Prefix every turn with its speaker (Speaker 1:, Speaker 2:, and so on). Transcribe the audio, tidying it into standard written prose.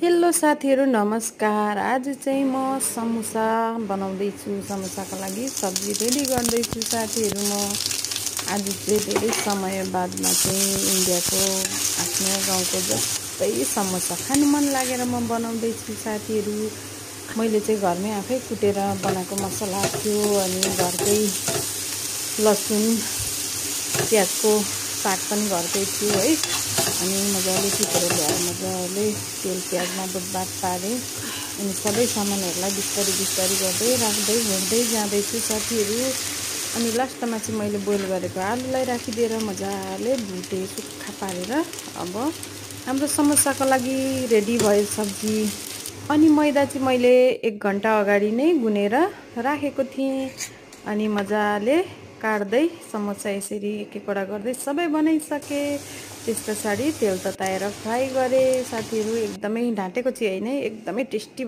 Speaker 1: Hello साथीहरू नमस्कार। आज चाहिँ म समोसा बनाउँदैछु। समोसाको लागि सब्जी रेडी गर्दैछु साथीहरू। म आज चाहिँ धेरै समय बादमा चाहिँ इन्डियाको आफ्नो गाउँको जस्तै समोसा खानु मन लागेर म बनाउँदैछु साथीहरू। मैले चाहिँ घरमै आफै कुटेर बनाएको मसला थियो अनि घरकै लसुन प्याजको साग पनि घरकै थियो है। अनि मजाले टिपेर ल्याएर मजाले तेल प्याजमा बुटबाट पारेँ। अनि सबै सामानहरूलाई बिस्तारै बिस्तारै गर्दै राख्दै भुट्दै जाँदैछु साथीहरू। अनि लास्टमा चाहिँ मैले बोइल गरेको आलुलाई राखिदिएर मजाले भुटेँ सुक्खा पारेर। अब हाम्रो समोसाको लागि रेडी भयो सब्जी। अनि मैदा चाहिँ मैले 1 घन्टा अगाडि नै गुनेर राखेको थिएँ। अनि मजाले काट्दै समोसा यसरी एक एकवटा गर्दै सबै बनाइसकेँ। त्यस पछाडि तेल तताएर फ्राई गरेँ साथीहरू। एकदमै ढाँटेको चाहिँ होइन, एकदमै टेस्टी